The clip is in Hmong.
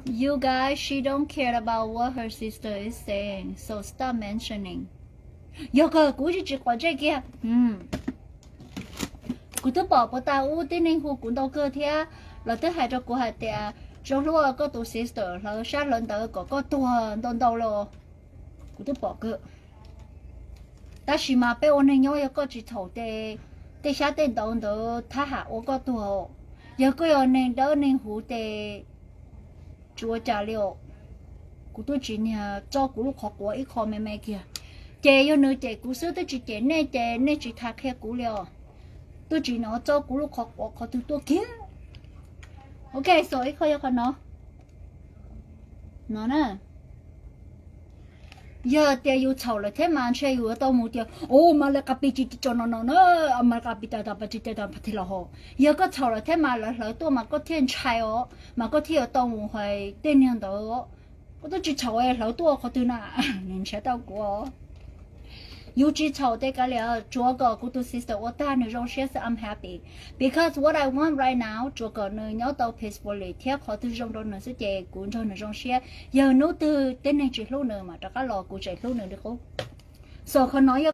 You guys, she don't care about what her sister is saying, so stop mentioning. Yog kawg kuv tsis tsis quav ntsej kiag. Kuv twb pom puas tas ub tib neeg hu kuv ntau kawg thiab, lawv twb hais rau kuv hais tias zoo hlub koj tus sister, hlawv sab hlawv ntawv kom koj tuag ntau ntau los. Kuv twb pom kawg. Tab sis mas peb ua neeg nyob yog koj tsis txhaum ces tej xyab tej ntawv ntawd thab ham ua koj tuag. Yog koj yog neeg dawb neeg huv ces tsis ua cas li os. Kuv twb tsis niag tso kuv lub qhov quav ib qho me me kiag. Ces yog nws cem kuv xwb, twb tsis cem nej ces nej tsis tas qhia kuv li os. Twb tsis nov tso kuv lub qhov quav qhov twg tuaj kiag. Ok, so ib qho yog qhov no. No na, yog tias yus txhaum lawm thiab mas ntshe yus yuav tau mus tias, o, mas lawv qa pi tsis tso no no na, mas qa pi tas tas pas tsis tas tas pas thiaj los ho. Yog koj txhaum lawm thiab mas lawv hlawv tuaj mas koj thiaj ntshai os, mas koj thiaj yuav tau mus hais tej niag ntawd. Koj twb tsis txhaum hlawv tuaj qhov twg na, nws ntshav tau kuv os. Yus tsis txhaum tej kav liam, tsuav kom kuv tus sister ua tag nws zoo siab xwb, I'm happy. Because what I want right now, tsuav kom nws nyob tau peacefully thiab qhov twg zoo rau nws xwb ces kuv nrog nws zoo siab. Yog hnub twg tej neeg tsis hlub nws mas rov qab los kuv tseem hlub nws li qub. So qhov no yog